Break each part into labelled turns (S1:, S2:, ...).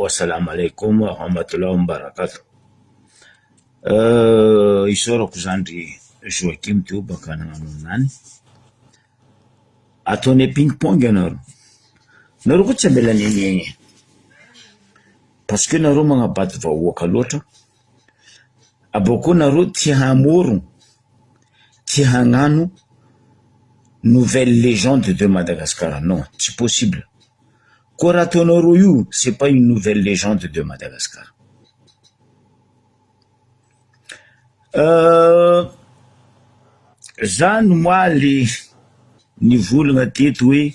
S1: Wassalam alaikum wa rahmatullah wa barakatuh. Isaorako zandry Joachim teo baka nagnano aminany. Ataonay ping pong ianareo. Nareo koa tsy ambela neniegny e. Parce que nareo magnabato vahoaka loatra. Abôkeo nareo tia hamorogno, tia hagnano nouvelle légende de Madagascar. Non, tsy possible. Koa raha ataonareo io, c'est pas une nouvelle légende de Madagascar. Za nomaly nivolagna teto hoe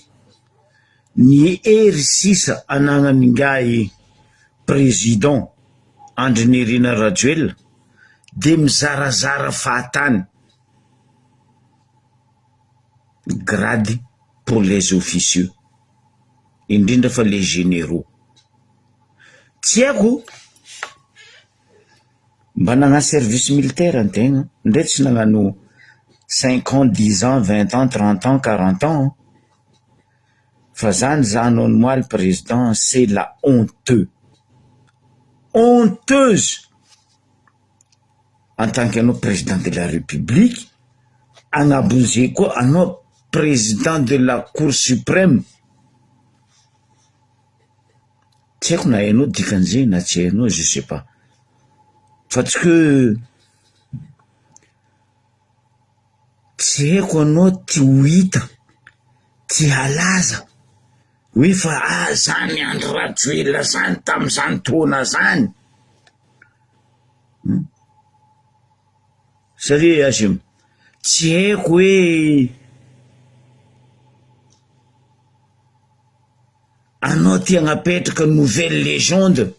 S1: ny hery sisa anagnan'ingahy président Andry Nirina Rajoelina de mizarazara fahatany grade pour les officieux indrindra fa les généraux. Tsy haiko mba nagnano service militaire antegna ndre tsy nagnano cinq ans, dix ans, vingt ans, trente ans, quarante ans fa za nizaha anao nomaly président c'est la honteux, honteuse en tant que anao président de la république agnabon'izay koa anao président de la cour suprême. Tsy haiko na hainao dikan'izay na tsy hainao je sais pas fa tsy que tsy haiko anao ty ho hita, ty halaza hoe fa ah zany Andry Rajoelina zany tam'zany taona zany. Salut HM, tsy haiko hoe Anao ty agnapetraka nouvelle légende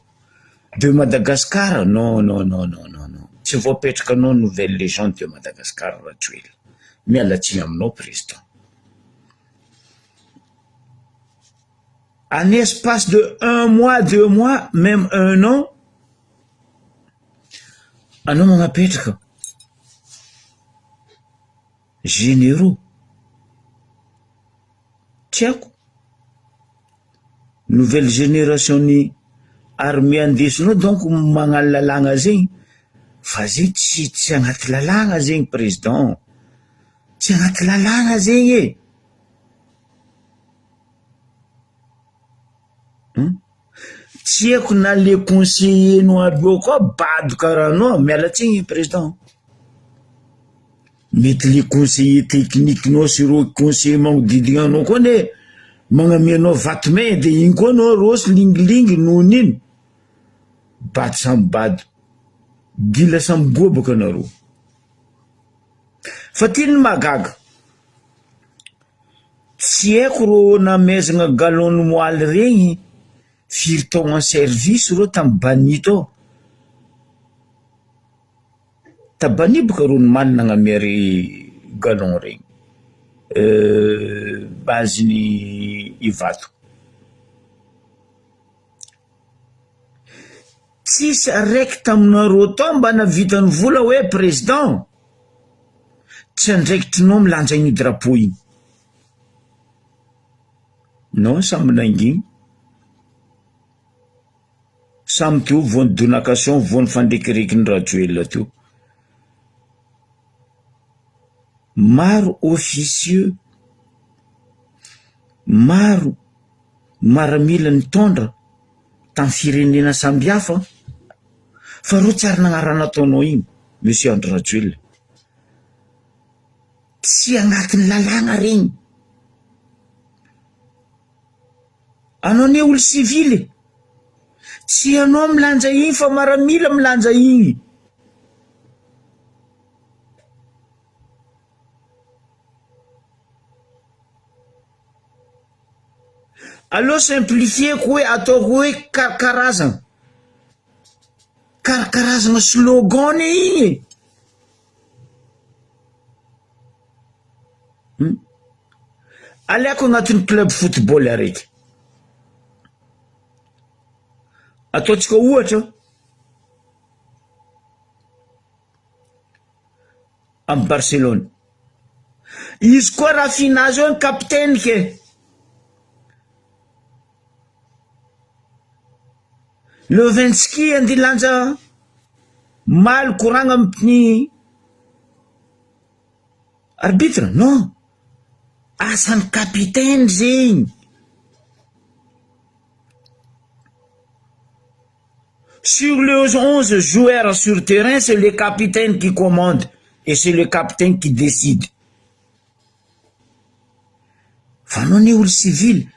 S1: de Madagascar non non non non non non tsy voapetrakanao nouvelle légende de Madagascar Rajoelina miala tsiny aminao président. En espace de un mois deux mois même un an anao magnapetraka généraux Tsy haiko. Nouvelle génération ny armée andesinao donc magnano lalàgna zegny fa zegny tsy tsy agnaty lalàgna zegny président, tsy agnaty lalàgna zegny e! Hum, tsy haiko na le conseiller nao aby eo koa bado karaha anao, miala tsiny président. Mety le conseiller technique nao sy ireo conseiller magnodidina anao koa anie magnamia anao vato may de iny koa anao rôsy lingilingy noho ny ino? Bado samy bado, gila samy goa bôka anareo. Fa ty ny mahagaga, tsy haiko rô namezagna galon ny moaly regny firy taogno en service rô tamy bani tao. Tabani boka rô nimaly nagnamia re galon regny base ny Ivato. Tsisy araiky taminareo tao mba nahavita ny vola hoe président tsy andraikitrinao milanja igny drapeau igny. Non samby nangigny. Samy teo voan'ny donakation voan'ny fandrekirekin'i Rajoelina teo. Maro officieux, maro maramila nitondra tamin'ny firenena sambihafa fa reo tsy ary nagnarana ataonao igny Monsieur Andry Rajoelina. Tsy agnatin'ny lalàgna regny. Anao anie olo sivily e! Tsy anao milanja igny fa maramila milanja igny. Aleo simplifier-ko hoe ataoko hoe karakarazana, karakarazana slogan anie igny e! Hum. Aleako agnatin'ny club football araiky. Ataontsika ohatra amy Barcelone. Izy koa Raphinha zao ny capitaine ke. Levinsky andeha lanja maly koragna amin'ny arbitre non asan'ny capitaine zegny. Sur les 11 joueurs sur terrain c'est le capitaine qui commande et c'est le capitaine qui décide. Fa anao anie olo civil.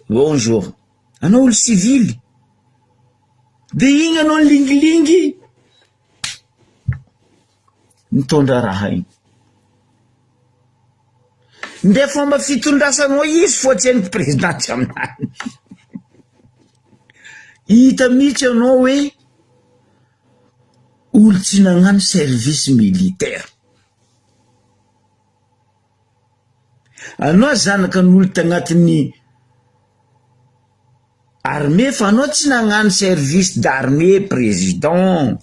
S1: Bonjour. Anao olo civil. De igny anao nilingilingy nitondra raha igny. Nde fomba fitondrasanao izy fô tsy hain'ny président tsy aminany. Hita mihitsy anao hoe olo tsy nagnano service militaire. Anao zanaka n'olo tagnatin'ny armée fa anao tsy nagnano service d'armée président.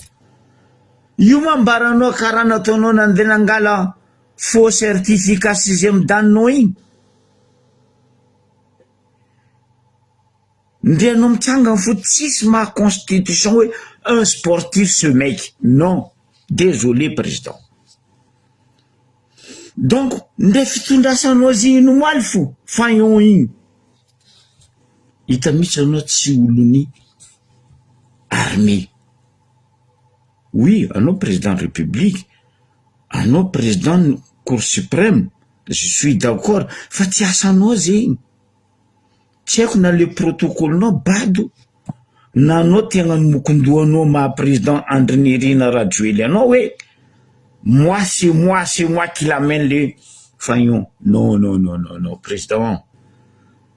S1: Io ma ambaranao karaha nataonao nandeha nangala faux certificat sixième dan-nao igny. Ndre anao mitsangana fo tsisy maha constitution hoe un sportif ce mec non désolé président. Donc ndre fitondrasanao zegny omaly fo fagnon igny hita mihitsy anao tsy olon'ny armée. Oui anao président république, anao président cour suprême, je suis d'accord fa tsy asanao zegny. Tsy haiko na le protocole-nao bado na anao te hagnano mokondohanao maha président Andry Nirina Rajoely anao hoe moi c'est moi c'est moi qui l'amène le fagnon non non non non non président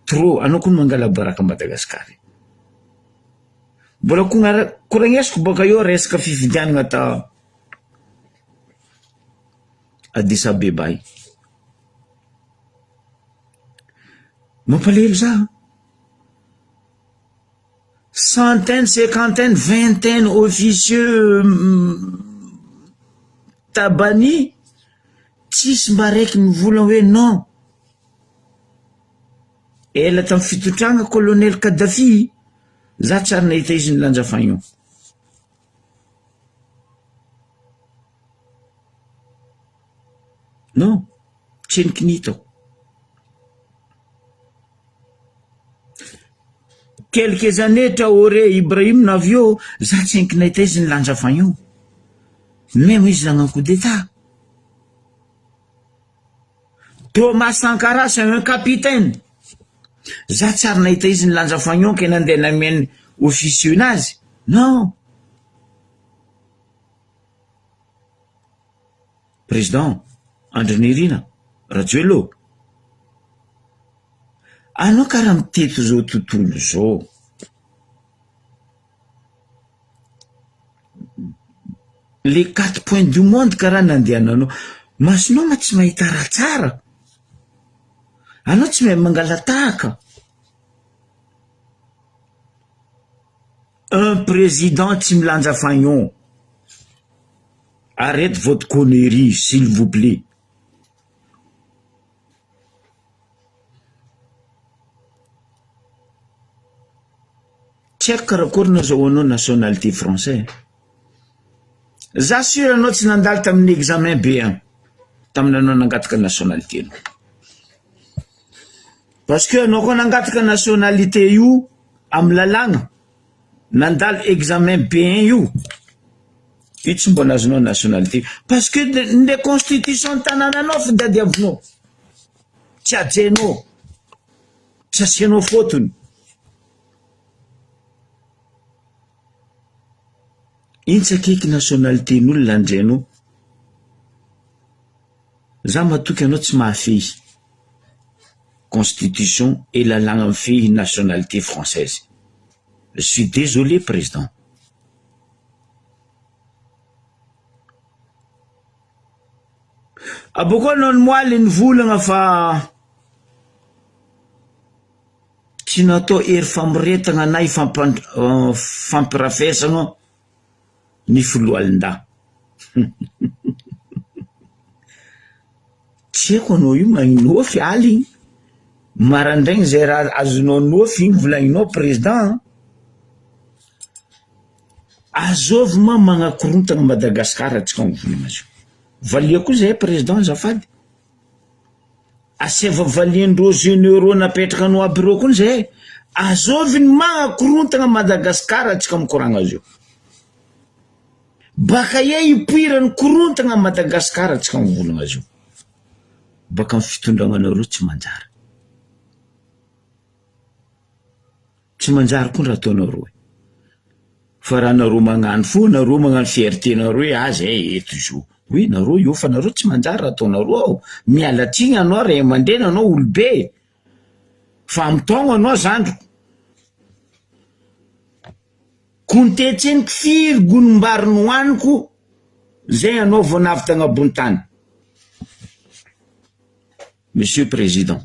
S1: trop anao koa mangala baraka Madagascar mbola kognara- koragnesiko baka eo resaka fifidianana ta Addis Abeba io. Mampalahelo za. Centaine, cinquantaine, vingtaine officieux tabani tsisy mba raiky mivolagna hoe non. Ela tamin'ny fitondragna colonel Kadhafi, za tsy ary nahita izy nilanja fagnon. Non, tsy henoko ny hitako. Quelques années Traoré Ibrahim Navio, za tsy henoko nahita izy nilanja fagnon. Même izy nagnano coup d'état. Thomas Sankara c'est un capitaine. Za tsy ary nahita izy nilanja fagnon ke nandeha nameno officieux-nazy. Non. Président Andry Nirina Rajoelina ô! Anao karaha mitety zao tontolo zao. Les quatre points du monde karaha nandehananao. Masonao ma tsy mahita raha tsara? Anao tsy mahay mangala-tahaka? Un président tsy milanja fagnon. Arrête votre connerie s'il vous plait. Tsy haiko karakory nazahoanao nationalité français. Za sûr anao tsy nandalo tamin'ny examen B1 tamin'ny anao nangataka nationalité anao. Parce que anao koa nangataka nationalité io amin'ny lalàgna nandalo examen B1 io, io tsy mbola azonao nationalité parce que le constitution ny tanànanao fitadiavinao, tsy hajainao, tsy asianao fôtony. Ino tsy akaiky nationalité-n'olona andrianao? Za matoky anao tsy mahafehy constitution et lalàgna mifehy nationalité française. Je suis désolé président. Abôkeo anao nimoaly nivolagna fa tsy natao hery famoretagna na ifampirafesagna ny foloalindahy. Tsy haiko anao io magnôfy aligny. Marandraigny zay raha azonao nofy igny volagninao président an! Azôvy ma magnakorontagna Madagascar atsika mivolagna azy io. Valia koa zahay président azafady. Asaivo valiandreo généraux napetraka anao aby reo koa zahay. Azôvy ny magnakorontagna Madagascar atsika mikoragna azy io. Baka eo ipoiran'ny korontagna Madagascar atsika mivolagna azy io. Baka ny fitondragnanareo tsy manjary. Tsy manjary koa ny raha ataonareo e. Fa raha nareo magnano fo, nareo magnano fierté nareo hoe ah zay eto izy io. Oui nareo io fa nareo tsy manjary raha ataonareo ao. Miala tsiny anao ray aman-dreny anao olobe. Fa amin'ny taogno anao zandriko. Kontetseniko firy gonim-bary nohaniko zay anao vao navy tagnabony tany. Monsieur président.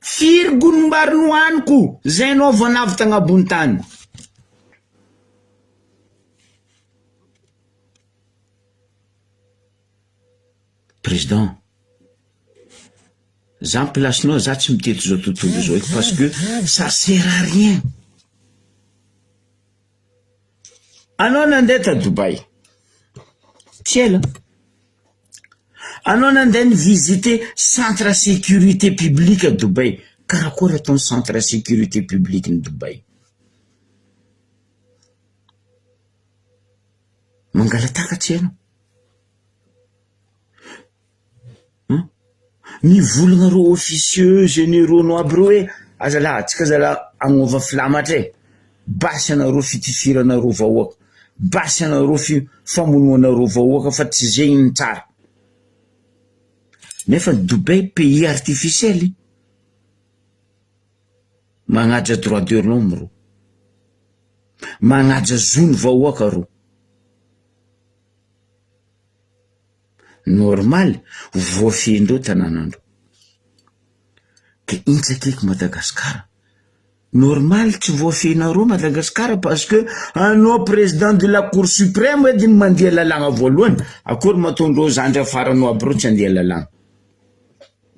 S1: Firy gonim-bary nohaniko zay anao vao navy tagnabony tany. Président. Za am place-nao za tsy mitety zao tontolo zao eky parce que ça sert à rien. Anao nandeha ta Dubaï, tsy ela. Anao nandeha ni-visiter centre sécurité publique à Dubaï, karakôry ataon'ny centre sécurité publique ny Dubaï? Mangala-tahaka tsy hainao. Hum! Mivolagna reo officieux généraux nao aby reo hoe azalahy atsika zalahy agnova filamatra e, basy anareo fitifiranareo vahoaka, basy anareo fi- famonoanareo vahoaka fa tsy zegny ny tsara, nefa Dubaï pays artificiel, magnaja droit de l'homme reo, magnaja zon'ny vahoaka reo. Normal, voafehin-dreo tanànandreo. De intsy akeky Madagascar. Normal tsy voafehinareo Madagascar parce que anao président de la cour suprême edy ny mandia lalàgna voalohany, akory mahatondreo zandry afaranao aby reo tsy andia lalàgna.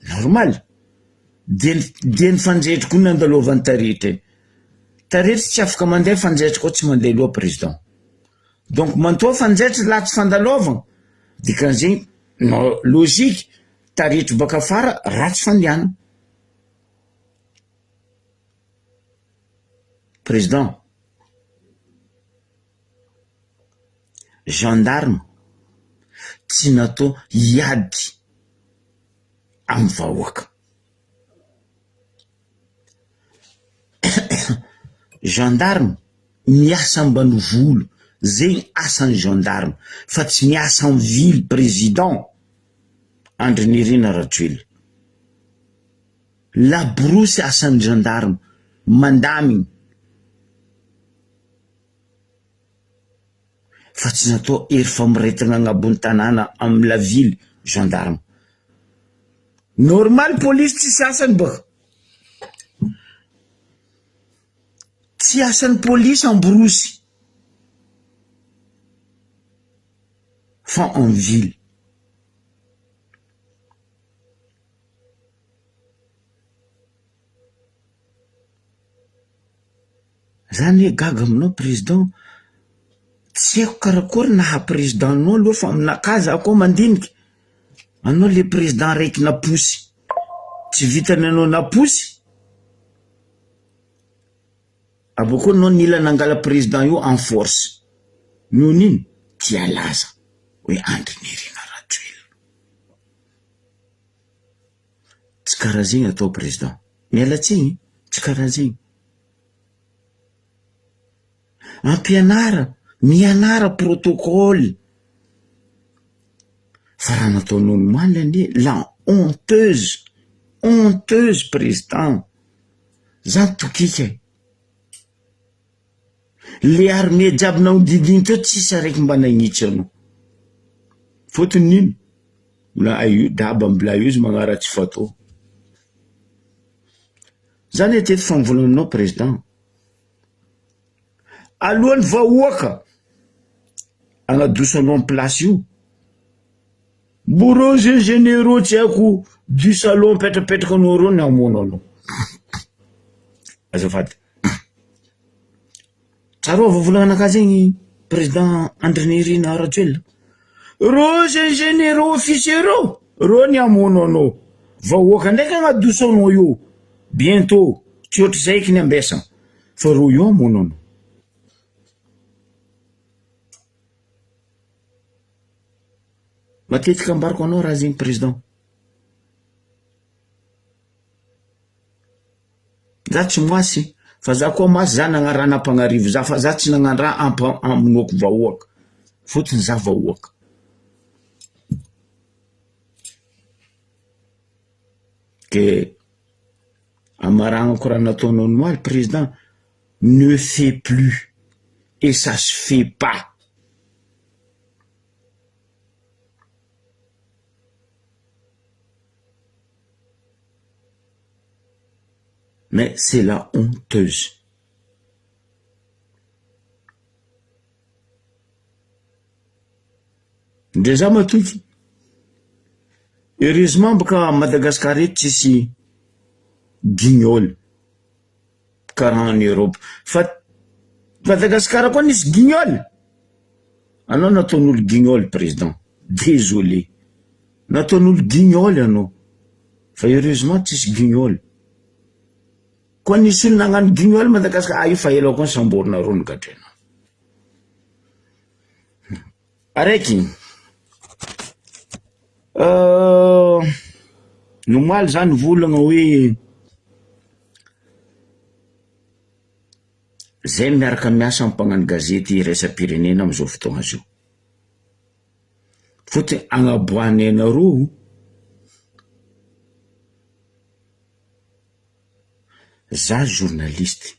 S1: Normal. De de ny fanjaitry koa nandalovan'ny taretra iny. Taretra tsy afaka mandeha fanjaitry koa tsy mandeha loha président. Donc mantoa fanjaitry latsy fandalôvagna, dikan'izegny no logique taritry baka afara ratsy fandianana. Président, gendarme tsy natao hiady amy vahoaka. Gendarme miasa ambanivolo zegny asan'ny gendarme fa tsy miasa en ville président Andry Nirina Rajoelina. Laborosy asan'ny gendarme mandamigny fa tsy natao hery famoretana agnabon'ny tanàna amy la ville gendarme. Normal polisy tsisy asany baka. Tsy asan'ny polisy amborosy fa en ville. Za anie gaga aminao président, tsy haiko karakory naha président anao aloha fa aminakahy za koa mandiniky, anao le président raiky naposy, tsy vitan'ny anao naposy, abôkeo anao nila nangala président io en force, noho n'ino? Tia laza hoe Andry Nirina Rajoelina. Tsy karaha zegny atao président, miala tsiny, tsy karaha zegny. Ampianara, mianara protocole, fa raha nataonao omaly anie la honteuse, honteuse président, za tokika e, le armée jiaby nagnodidiny teo tsisy araiky mba nagnitsy anao, fôtony nino? Mbola hay io daba mbola io izy magnaratsy fatao. Za anie teto fa mivolagna aminao président, alohan'ny vahoaka agnadoso anao am place io. Mbo reo ze généraux tsy haiko du salon mipetrapetraka anao reo ny hamono anao. Azafady. Tsarovy volagnanakahy zegny président Andry Nirina Rajoelina. Reo ze généraux officiers reo, reo ny hamono anao. Vahoaka ndraiky hagnadoso anao io bientôt, tsy ohatry eky ny ambesagna fa reo io hamono anao. Matetika ambarako anao raha zegny président. Za tsy moasy fa za koa masy za nagnano raha nampagnarivo za fa za tsy nagnano raha ampa- hamonoako vahoaka fôtony za vahoaka. Ke amaragnako raha nataonao omaly président ne fais plus et ça se fait pas. Mais c'est la honteuse. Ndre za matoky. Heureusement boka Madagascar eto tsisy guignol karaha en Europe. Fa Madagascar koa nisy guignol? Anao nataon'olo guignol président. Désolé. Nataon'olo guignol anao. Fa heureusement tsisy guignol. Koa nisy olo nagnano guignol Madagascar, ah io fa ela koa nisamborinareo nogadrainao. Araiky, ny omaly za nivolagna hoe zay miaraka miasa amy mpagnano gazety iraisam-pirenena amizao fotoagna zao. Fôtony agnaboahanay anareo za journaliste,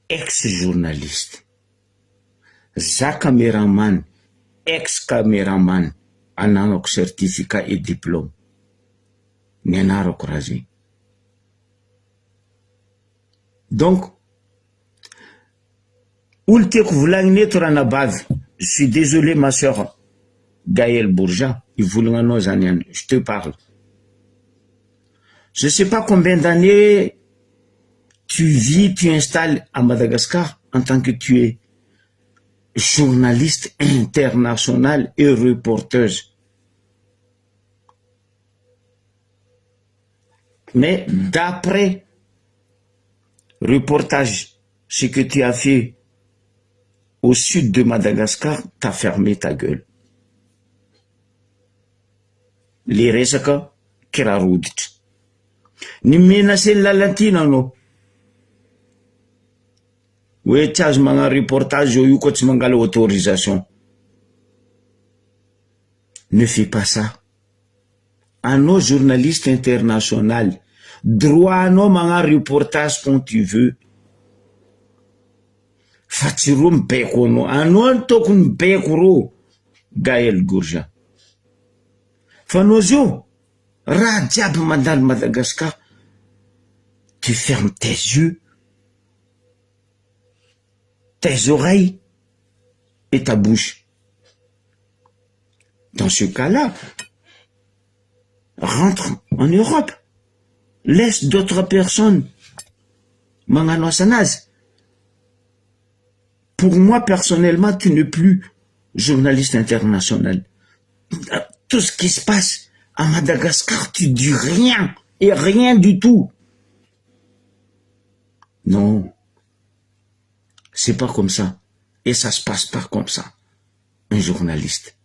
S1: ex journaliste, za cameraman, ex cameraman, anagnako certificat et diplôme, nianarako raha zegny. Donc olo tiako volagnina eto ranabavy, je suis désolé ma soeur Gaëlle Bourgeat, hivolagna anao za niany, je te parle. Je sais pas combien d'années tu vis, tu installes à Madagascar en tant que tu es journaliste international et reporteuse. Mais d'après reportage ce que tu as fait au sud de Madagascar, t'as fermé ta gueule. Le resaka kiraro hoditra. Ny menacer ny Lalatiana anao. Hoe tsy azo magnano reportage eo io koa tsy mangala autorisation. Ne fais pas ça. Anao journaliste international, droit anao magnano reportage quand tu veux. Fa tsy reo mibaiko anao, anao no tokony mibaiko reo Gaël Gourja. Fa anao zio, raha jiaby mandalo Madagascar, tu fermes tes yeux, tes oreilles et ta bouche. Dans ce cas-là, rentre en Europe, laisse d'autres personnes magnano asanazy. Pour moi personnellement, tu n'es plus journaliste international. Tout ce qui se passe à Madagascar, tu dis rien et rien du tout. Non, c'est pas comme ça et ça se passe pas comme ça, un journaliste.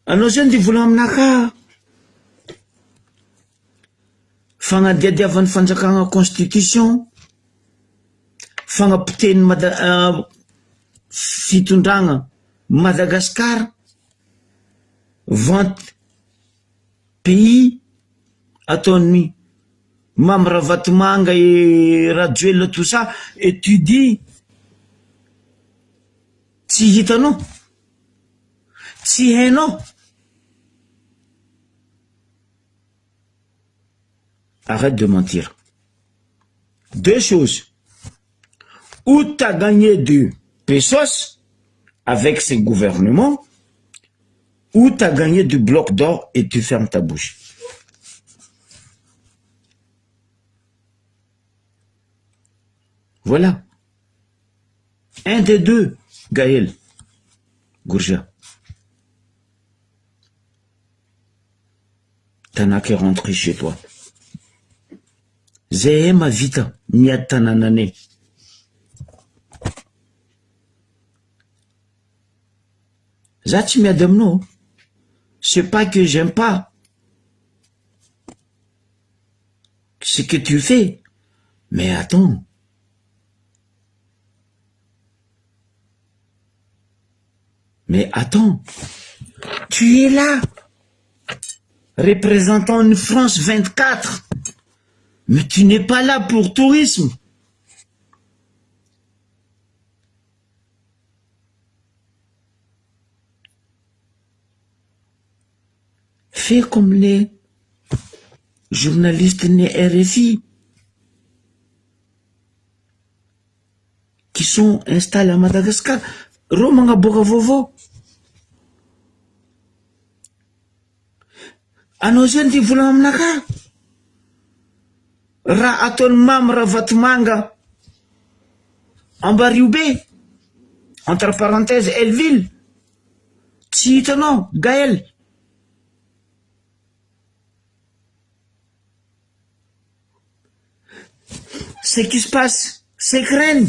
S1: Anao zany de vola aminakahy fagnadiadiavan'ny fanjakana constitution, fagnapotehan'ny Mada- fitondragna Madagascar, vente pays ataon'ny Mamy Ravatomanga et Rajoelina tout ça et tu dis tsy hitanao, tsy hainao. Arrête de mentir. Deux choses. Ou t'as gagné du pesos avec ce gouvernement ou t'as gagné du bloc d'or et tu fermes ta bouche. Voilà. Un des deux, Gaël Gourja. T'en as qu'à rentrer chez toi. Zay mahavita miady tanànanay. Za tsy miady aminao, c'est pas que j'aime pas ce que tu fais, mais attends. Mais attends, tu es là, représentant ny France 24, mais tu n'es pas là pour tourisme. Fais comme les journalistes ny RFI qui sont installés à Madagascar, reo magnaboaka vaovao. Anao zay ndeha hivolagna aminakahy? Raha ataon'i Mamy Ravatomanga Ambariobe, entre parenthèse Hellville, tsy hitanao Gaël? Ce qui se passe secret-ny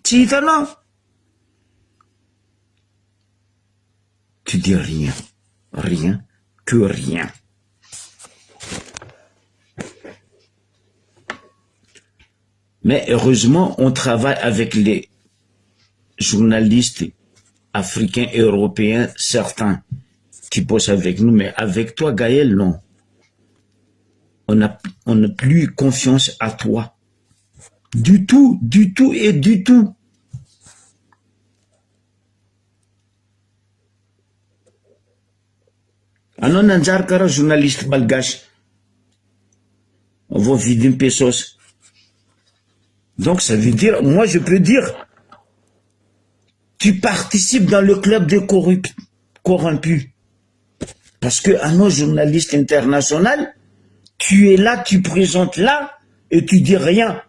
S1: tsy hitanao? Tu dis rien, rien que rien. Mais heureusement on travaille avec les journalistes africains et européens certains qui bossent avec nous mais avec toi Gaël non. On n'a on n'a plus confiance à toi. Du tout, du tout et du tout. Anao nanjary karaha journaliste malgache voavidin'ny pesos. Donc ça veut dire, moi je peux dire, tu participes dans le club des corrupts, corrompus. Parce que anao journaliste international, tu es là, tu présentes là et tu dis rien.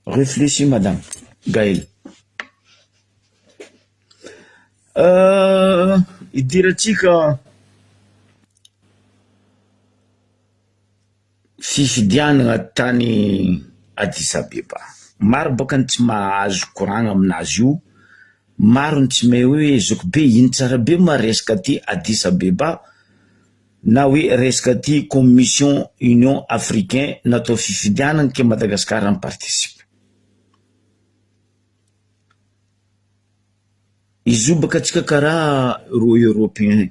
S1: Réfléchis madame Gaëlle. Euh, idirantsika fifidianana tany Addis Abeba. Maro bôka ny tsy mahazo koragna aminazy io, maro ny tsy mahay hoe zokibe ino tsara be ma resaka aty Addis Abeba na hoe resaka aty commission union africain natao fifidianana ke Madagascar mi participe. Izy io bôka antsika karaha rô européen.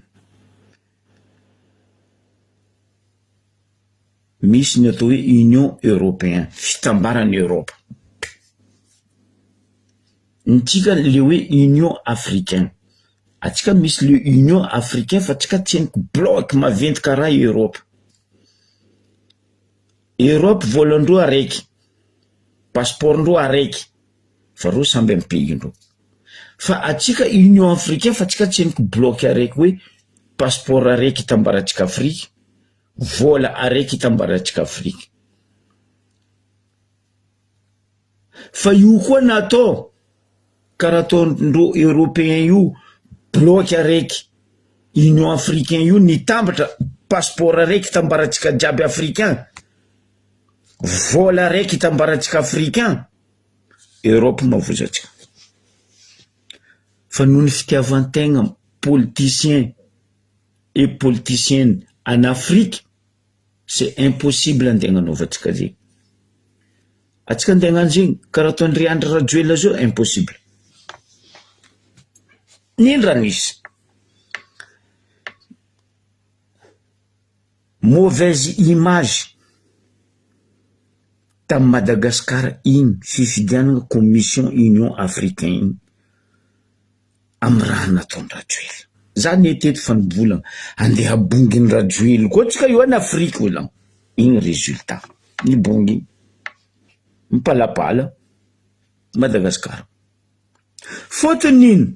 S1: Misy ny atao hoe union européen, fitambaran'i Eoropa. Ny tsika le hoe union africain, atsika misy le union africain fa tsika tsendriky bloc maventy karaha Eoropa. Europe volan-dreo araiky, passeport-ndreo araiky, fa reo samby amy pays-ndreo. Fa atsika union africain fa tsika tsendriky bloc araiky hoe passeport araiky itambarantsika Afrika, vola araiky itambarantsika Afrika. Fa io koa natao karaha ataondreo européen io bloc araiky union africain io nitambatra passeport araiky itambarantsika jiaby africain, vola araiky itambarantsika africain, Europe mavozo antsika. Fa noho ny fitiavan-tegna politicien et politicienne en Afrique c'est impossible andeha agnanaovantsika zegny. Atsika andeha hagnano zegny karaha ataondry Andry Rajoelina zao impossible. N'ino raha nisy? Mauvaise image tamy Madagascar igny fifidianana commission union africain igny amy raha nataon-dRajoelina. Za ne teto fa nivolagna, andeha habonginy Rajoely koa tsika io any Afrika hoy Iny résultat, nibongy, mipalapala Madagascar. Fôtony ino?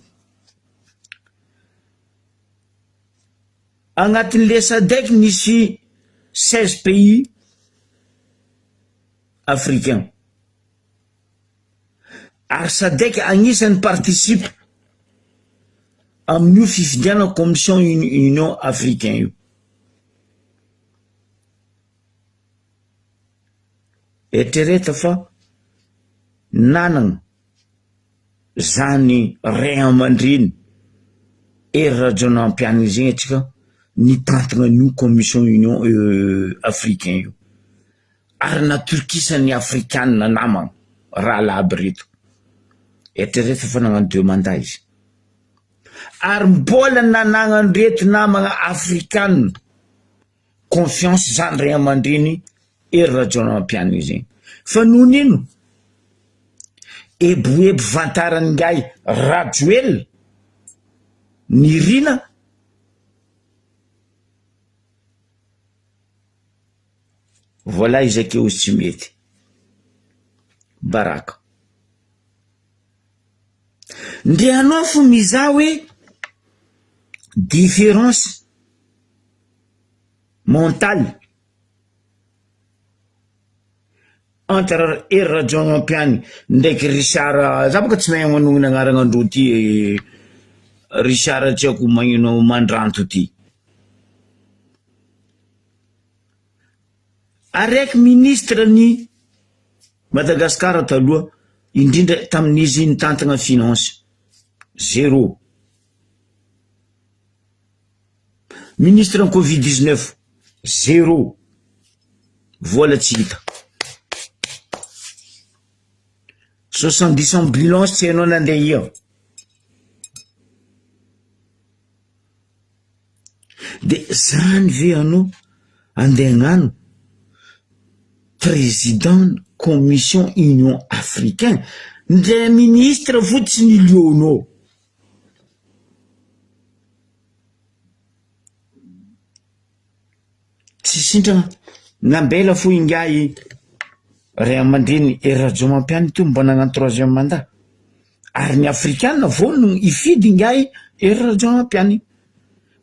S1: Agnatin'le SADC nisy 16 pays africains. Ary SADC agnisan'ny participe amin'io fifidianana commission union africain io. Eritrereto fa nanana zany ray aman-dreny Hery Rajaonampianina zegny antsika nitantana an'io commission union africain io ary natokisan'ny afrikanina namana rahalahy aby reto. Eritrereto fa nagnano deux mandats izy ary mbola nanagnan'ireto namana afrikanina confiance zany ray aman-dreny Hery Rajaonampianina zegny fa noho ny ino? Eboebo vantaran'ingahy Rajoelina Nirina Voilà izy akeo izy tsy mety Baraka Ndre anao fo mizaha hoe différence mentale Entre Hery Rajaonampiany ndraiky Richard, za boka tsy mahay manonona agnarana andreo ty e, Richard tsy haiko magnino Mandranto ty. Araiky ministre ny Madagascar taloha indrindra tamin'izy nitantana finance, zero. Ministre ny covid 19, zéro, vola tsy hita. 70 ambulance tsy hainao nandeha ia. De zany ve anao andeha hagnano président commission union africain ndre ministre fotsiny lionao. Tsy sitrana, nambela fo ingahy ray aman-dreny Hery Rajaonampianina teo mba nagnano troisième mandat, ary ny afrikana vao no hifidy ingahy Hery Rajaonampianina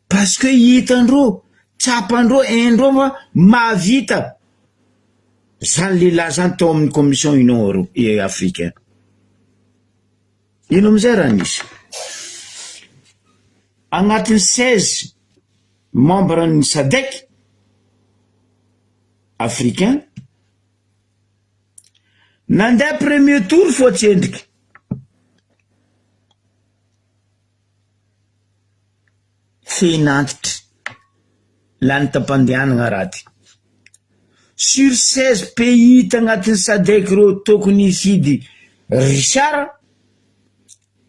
S1: parce que hitandreo, tsapandreo, haindreo fa mahavita zany lehilahy zany tao amin'ny commission union euro- africain. Ino amizay raha nisy? Agnatin'ny 16 membre ny SADC africain, nandeha premier tour fô tsendriky. Fen'antitry, lany tam-pandehanana raha ty. Sur 16 pays tagnatin'ny SADC reo tokony hifidy Richard,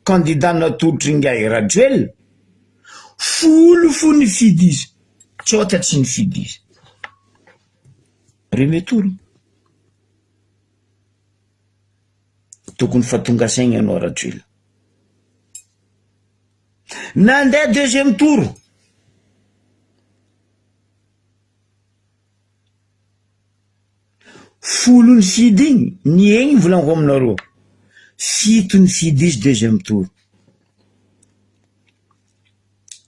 S1: candidat natolotr'ingahy Rajoelina, folo fo nifidy izy, tsôta tsy nifidy izy. Premier tour. Tokony fa tonga saigna anao Rajoelina. Nandeha deuxième tour. Folo nifidy igny, ny egny volagniko aminareo, fito nifidy izy deuxième tour.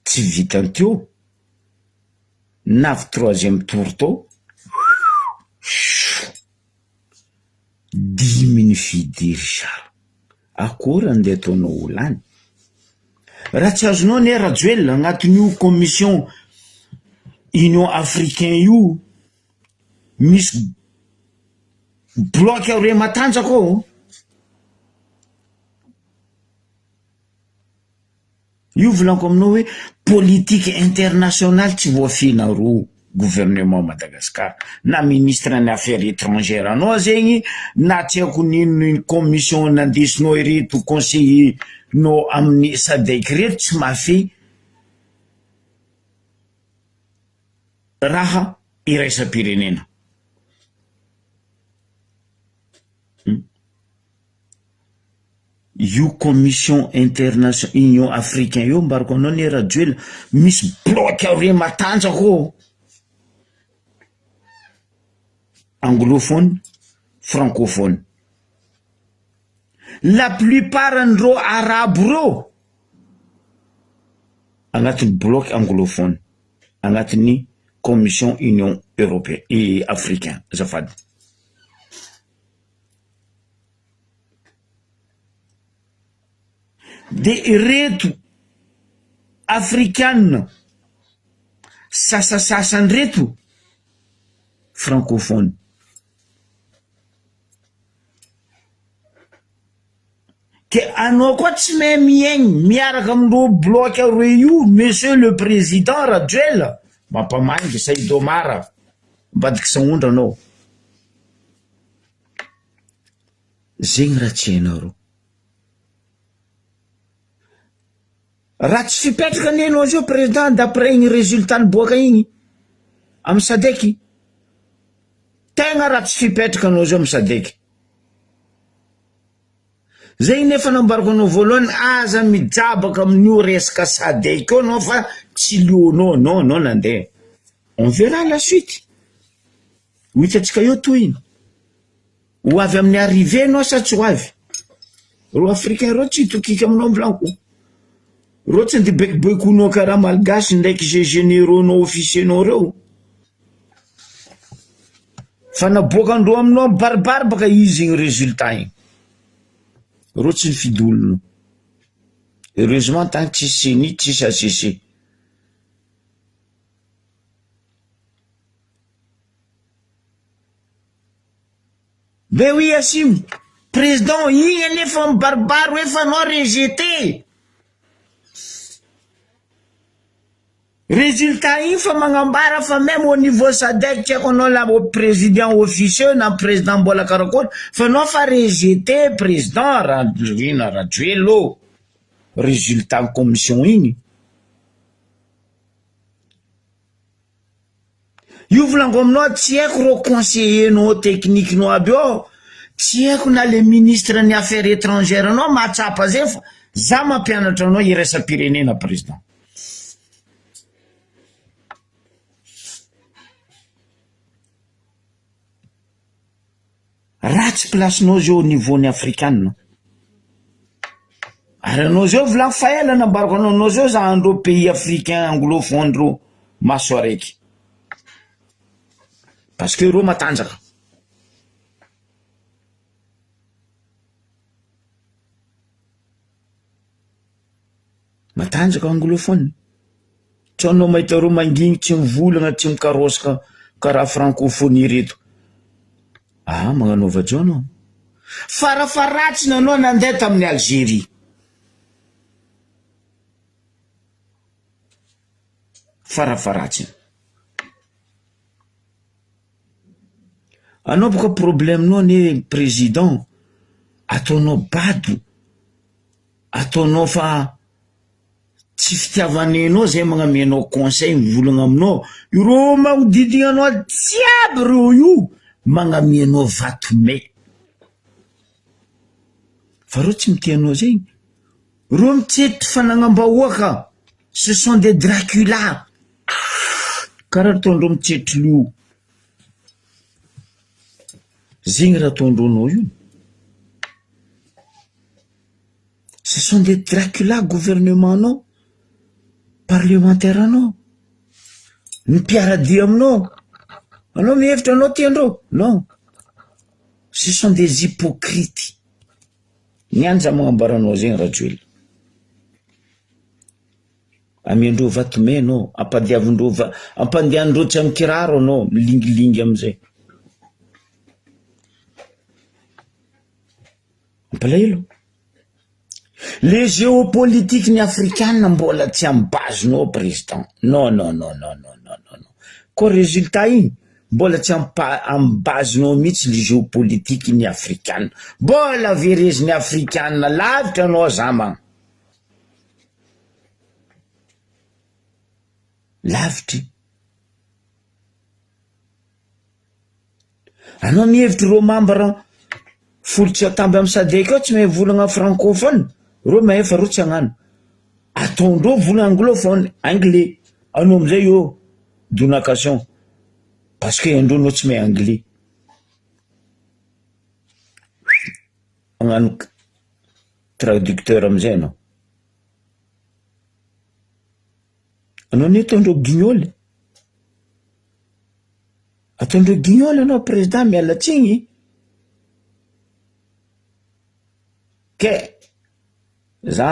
S1: Tsy vitany teo, navy troisième tour tao, dimy nifidy Richard. Akory andeha ataonao ho lany? Raha tsy azonao anie Rajoelina agnatin'io commission union africain io misy bloc aroe matanjaka ao. Io volaniko aminao hoe politique internationale tsy voafehinareo gouvernement Madagascar na ministre ny affaires étrangères anao zegny na tsy haiko n'ino commission nandesinao ireto conseiller nao amin'ny SADC reto tsy mahafehy raha iraisam-pirenena. Io commission internation union africain io ambarako anao anie Rajoelina misy bloc aroe matanjaka ô! Anglophone, francophone. La plupart an'ireo arabo ireo agnatin'ny bloc anglophone, agnatin'ny commission union européen africain azafady. De ireto afrikana sasasasany reto francophone. Ke anao koa tsy mahay miaigny miaraka amindreo bloc roe io monsieur le président Rajoel, mampamangy Saïd Omar, ambadiky sahondra anao. Zegny raha tsy hainareo. Raha tsy fipetraka anie anao zao président d'après igny résultat niboaka igny amy sadec, tegna raha tsy fipetraka anao zao amy sadec. Zegny nefa nambarako anao voalohany aza mijabaka amin'io resaka sadec io anao fa tsy leonao anao anao nandeha. On verra la suite. Ho hitantsika eo tohiny. Ho avy amin'ny arrivée enao sa tsy ho avy? Reo africain reo tsy hitokiky aminao volaniko. Reo tsy andeha baikobaikoinao karaha malgache ndraiky ze généraux nao officier nao reo. Fa naboakandreo aminao mibaribary baka izy igny résultat igny. Reo tsy nifidy olona. Heureusement tany tsisy ceni tsisy HCC. Ben oui Asim, président igny anefa mibaribary hoe fa anao rejeté. Résultat igny fa magnambara fa même au niveau SADC tsy haiko anao la président officieux na président mbola karakory fa anao fa rejeté président Randrina Rajoelina ô. Résultat commission igny. Io volaniko aminao tsy haiko reo conseiller nao technique nao aby io, tsy haiko na le ministre ny affaires étrangères nao mahatsapa zay fa za mampianatra anao iraisam-pirenena président. Ratsy place nao zao au niveau ny afrikana. Ary anao zao volagno fa ela nambarako anao, anao zao zahandreo pays africain anglophone reo maso araiky. Parce que reo matanjaka. Matanjaka anglophone. Tsy anao mahita reo mangigny tsy mivolagna tsy mikarôsaka karaha francophonie reto. Ah magnanaova jo anao. Farafaharatsiny anao nandeha tamin'i Algerie. Farafaharatsiny. Anao boka problème-nao anie président ataonao bado, ataonao fa tsy fitiavanenao zay magname anao conseil mivolagna aminao, ireo magnodidigna anao jiaby reo io magname anao vato may, fa reo tsy mitia anao zegny, reo mitsetry fanagnam-bahoaka, ce sont des dracula, karaha ataondreo mitsetry loha. Zegny raha ataondreo anao io. Ce sont des Dracula gouvernement nao, parlementaire nao, ny mpiaradia aminao, anao mihevitra anao tiandreo? Non, ce sont des hypocrites, ny any za magnambara anao zegny Rajoelina. Amiandreo vatomay anao, ampadiavindreo va- ampandianindreo tsy amy kiraro anao, milingilingy amizay. Mampalahelo. Le géopolitique ny afrikana mbola tsy amy base nao président. Non non non non non non non non. Koa résultat igny mbola tsy am pa- amy base nao mihitsy le géopolitique ny afrikana. Mbola verezin'ny afrikana lavitra anao zama. Lavitry. Anao mihevitra ireo membre. Folo tsy atamby amy sadec ao tsy mahay volagna francophone, reo mahay fa reo tsy hagnano. Ataondreo volagna anglophone, anglais, anao amizay eo donation parce que andreo anao tsy mahay anglais. Magnano traducteur amizay anao. Anao anie ataondreo guignol e. Ataondreo guignol anao président miala tsiny. Ke za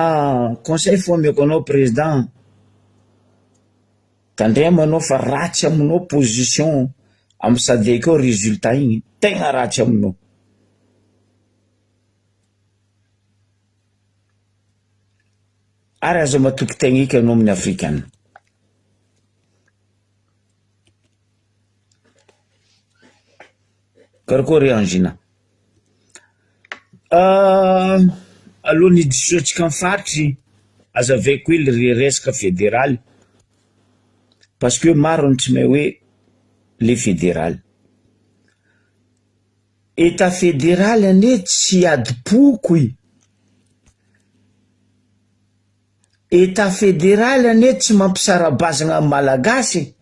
S1: conseil fo ameko anao président, tandremo anao fa ratsy aminao position amy sadec ao résultat igny, tegna ratsy aminao. Ary aza matoky tegna eky anao amin'ny afrikana. Karakôry Angina? Alohan'ny hidisoantsika amin'ny faritry, azavaiko hely ry resaka federaly parce que maro ny tsy mahay hoe le federaly. Etat federaly anie tsy adim-poko e! Etat federaly anie tsy mampisara-bazana ny Malagasy e!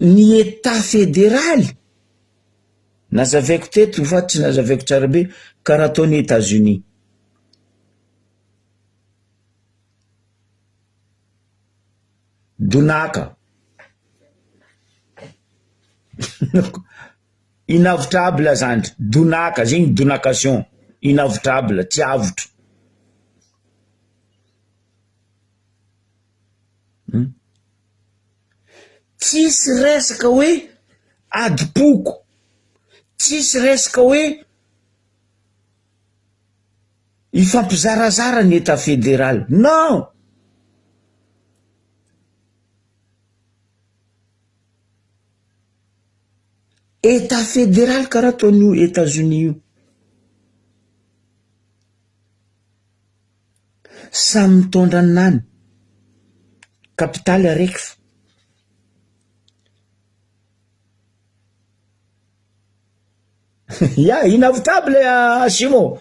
S1: Ny etat federaly, nazavaiko teto fa tsy nazavaiko tsara be, karaha ataon'i Etats Unis. Donaka. Inavotable zandry, donaka, zegny donacation, inavotable, tsy avotro. Hum. Tsisy resaka hoe adim-poko, tsisy resaka hoe hifampizarazara ny Etat federal, non! Etat federal karaha ataon'io Etats Unis io. Samy mitondra ny nany. Kapitaly araiky fo. Ya, inavotable Simon.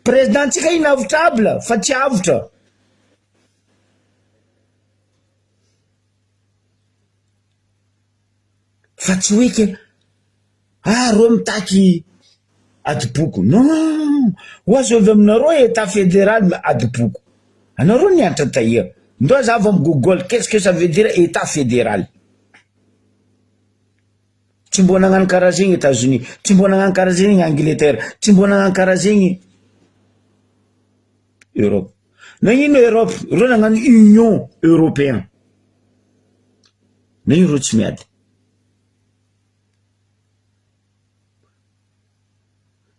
S1: Président-tsika inavotable fa tsy avotra. Fa tsy hoe ke ah reo mitaky adiboko non non ho azo avy aminareo etat federal adiboko anareo nianatra taia ndao zahavo am google qu'est ce que ça veut dire etat federal tsy mbo nagnano karaha zegny Etats Unis tsy mbo nagnano karaha zegny Angleterre tsy mbo nagnano karaha zegny Europe nagnino Europe reo nagnano union européen nagnino reo tsy miady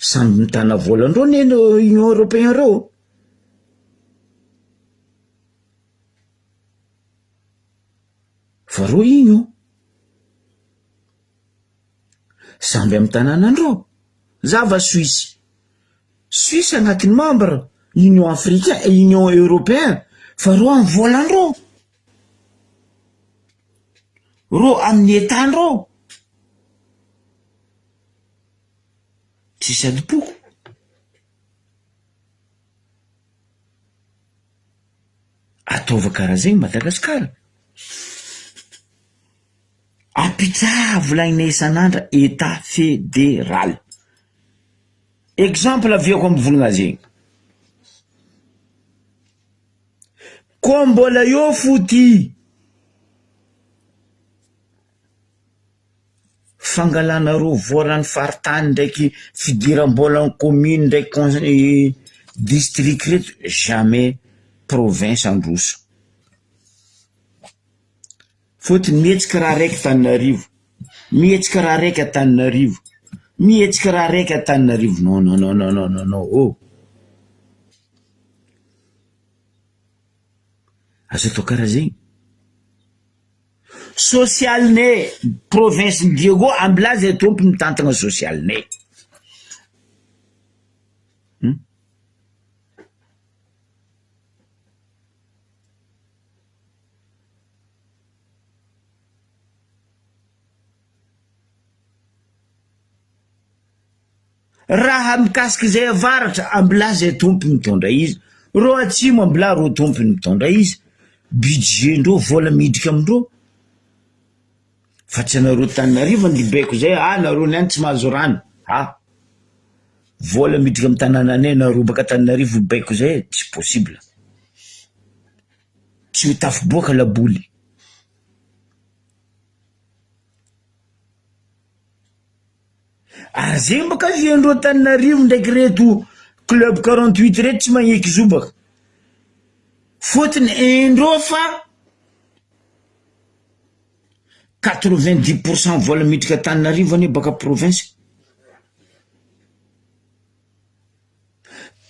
S1: Samby mitana volan-dreo anie ireo union européen reo. Fa reo union. Samby amy tanànandreo. Zava Suisse. Suisse agnatin'ny membre union africain, union européen fa reo amy volan-dreo. Reo amin'ny état-ndreo. Tsisy adim-poko. Ataova karaha zegny Madagasikara. Apitsaha volagnina isan'andra Etat federal. Exemple aviako amy volagna zegny. Koa mbola eo fo ty. Fangalanareo volan'ny faritany ndraiky fidiram-bolan'ny commune ndraiky con- district reto jamais province handroso. Fôtony mihetsika raha raiky Antananarivo, mihetsika raha raiky Antananarivo, mihetsika raha raiky Antananarivo, non non non non non non oh! Aza atao karaha zegny. Sosialinay province ny Diego ambilaza e tompony mitantagna sosialinay. Hum. Raha mikasiky izay avaratra, ambilà zay tompony mitondra izy, reo atsimo ambilà reo tompony mitondra izy, budget ndreo vola midriky amindreo, fa tsy anareo Tananarivo andibaiko zay, ah nareo niany tsy mahazo rano, ah vola midriky amy tanànanay nareo baka Tananarivo baiko zay tsy possible, tsy ho tafiboaka laboly. Ary zegny baka viandreo Antananarivo ndraiky reto club 48 reto tsy magneky zo baka. Fôtony haindreo fa 90 pour cent vola miditra Antananarivo anie baka province.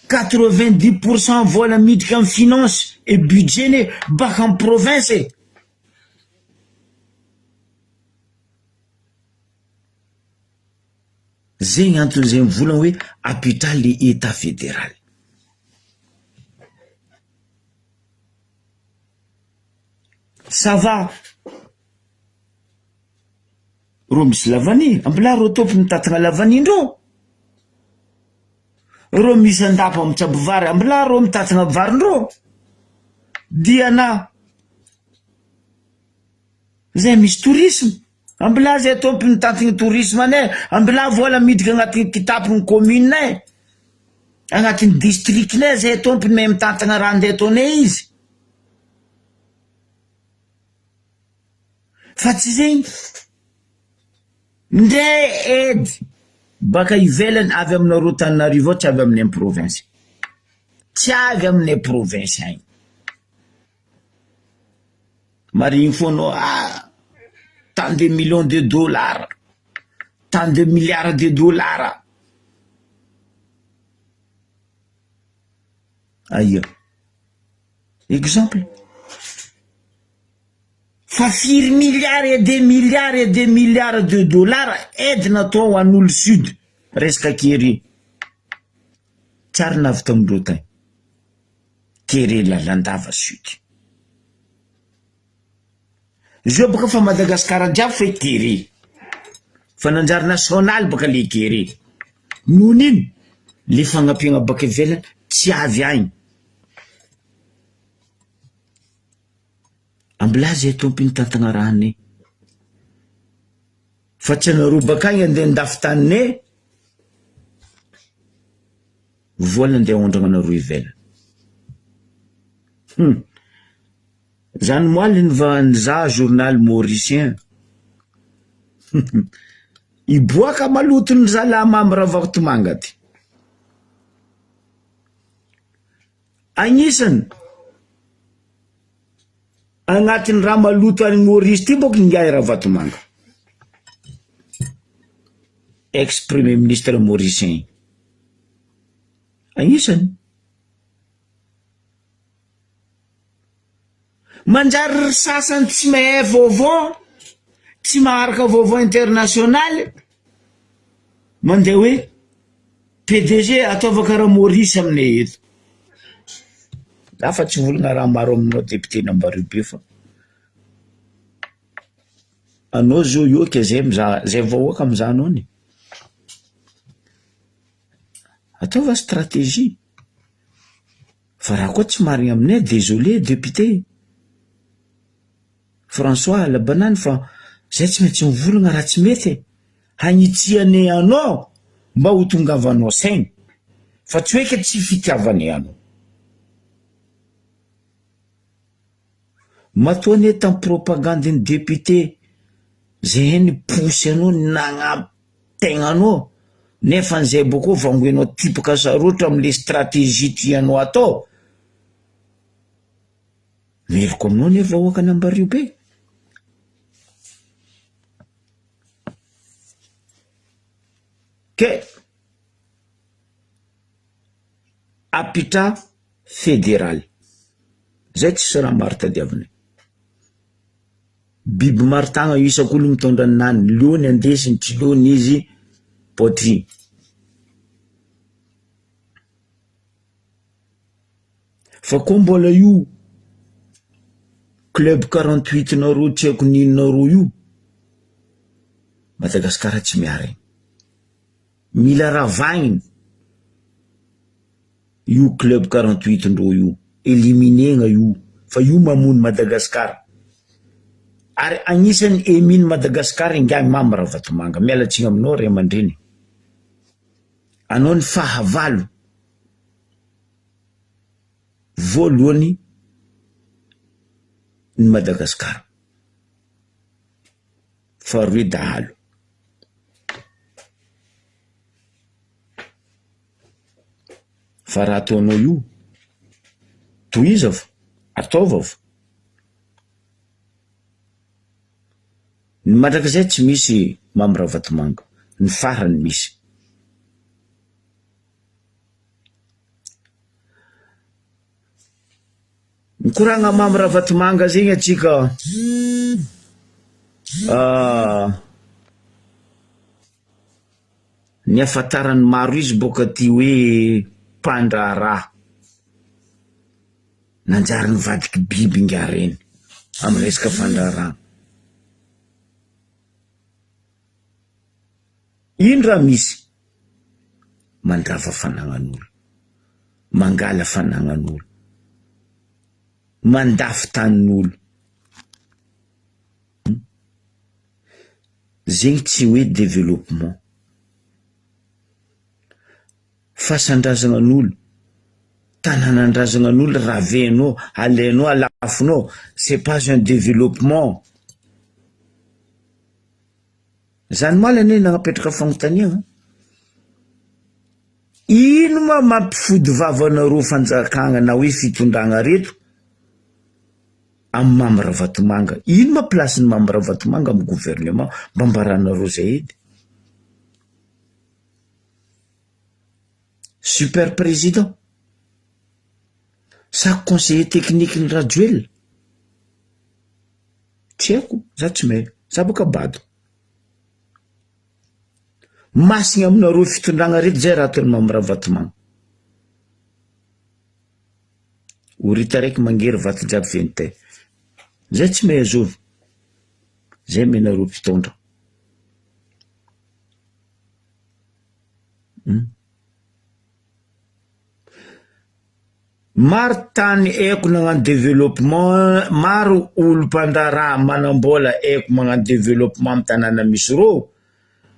S1: 90 pour cent vola miditra amy finance et budget anie baka amy province e. Zegny antony zay mivolagna hoe apetraha le etat federal. Ça va rô misy lavany, ambilà rô tompony mitatagna lavanindrô, rô misy an-dapa mitsabo vary, ambilà rô mitatagna varindrô, diana. Zay misy tourisme, ambilà zay tompony mitantiny tourisme anay, ambilà vola miditra agnatin'ny kitapony commune nay, agnatin'ny district nay zay tompony mahay mitantana raha andeha ataonay izy. Fa tsy zegny ndre aide baka ivelany avy aminareo Antananarivo ao tsy avy aminay province, tsy avy aminay province agny. Marigny fô anao ah tant de millions de dollars, tant de milliards de dollars. Aia? Exemple, fa firy milliards et des milliards et des milliards de dollars aide natao ho an'olo sud resaka kere, tsary navy tamindreo tagny. Kere lalandava sud. Zao bôka fa Madagascar jiaby fa kere. Fa nanjary nasionaly bôka le kere. Noho ny ino? Le fagnampiagna baka ivelany tsy avy agny. Ambilà zay tompony tantagna rahanay. Fa tsy anareo bakagny andeha andafy taninay. Vola ndeha aondragna anareo ivelany. Hum! Zany moaly ny va nizaha journal mauricien. Hiboaka maloton'ny zalahy Mamy Ravatomanga ty. Agnisany agnatin'ny raha maloto any Maurice ty bôka ingahy Ravatomanga. Ex premier ministre mauricien. Agnisany. Manjary ry sasany tsy mahay vaovao, tsy maharaka vaovao internasionaly, mandeha hoe PDG ataova karaha Maurice aminay eto. Za fa tsy volagna raha maro aminao député Nambario be fa anao zao io ke zay mizaha zay vahoaka mizaha anao anie. Ataova stratégie fa raha koa tsy marigny aminay désolé député François Labanany fa zay tsy maintsy mivolagna raha tsy mety e, hagnitsianay anao mba ho tongavanao saigny fa tsy hoe ke tsy fitiavanay anao. Matoa anie tam propagande ny député zay niposy anao nagnampy tegnanao nefa zay bôkô vangoenao tipaka sarotra amle stratégie tianao atao, meloko aminao anie vahoakan'Ambariho be. Ke apitra federaly, zay tsisy raha maro tadiavinay. Biby maro tagna io isak'olo mitondra ny nany, leony andesiny tsy leony izy poitrine. Fa koa mbola io club 48 nareo tsy haiko n'inonareo io, Madagasikara tsy miara iny. Mila ravaigny io club 48 ndreo io, eliminegna io fa io mamono Madagascar ary agnisan'ny emmine Madagascar ingahy Mamy Ravatomanga, miala tsiny aminao ray aman-dreny, anao ny fahavalo voalohany ny Madagascar, faharoe dahalo. Fa raha ataonao io, tohiza fa, ataova fa. Ny mandrakizay tsy misy Mamy Ravatomanga, ny farany misy. Mikoragna Mamy Ravatomanga zegny atsika Ny ahafantaran'ny maro izy boka ty hoe mpandraharaha nanjary nivadiky biby ingahy reny am resaka fandraharahana. Ino raha misy? Mandrava fanagnan'olo, mangala fanagnan'olo, mandafo tanin'olo. Zegny tsy hoe développement. Fasandrazanan'olo, tanànandrazanan'olo ravenao, alainao, alafonao, c'est pas un développement. Zany omaly anie nagnapetraka fagnontaniagna, ino ma mampifody vava anareo fanjakagna na hoe fitondragna reto Am Mamy Ravatomanga. Ino ma place ny Mamy Ravatomanga am gouvernement mba ambaranareo zay edy. Super président sa conseiller technique ny Rajoelina? Tsy haiko, za tsy mahay, za boka bado. Masigna aminareo fitondragna reto zay raha ataon'i Mamy Ravatomanga. Orita raiky mangery vato jiaby feno tay. Zay tsy mahay azovy. Zay menareo mpitondra. Hum. Maro tany haiko nagnano développement, maro olo mpandraharaha manambola haiko magnano développement amy tanàna misy rô,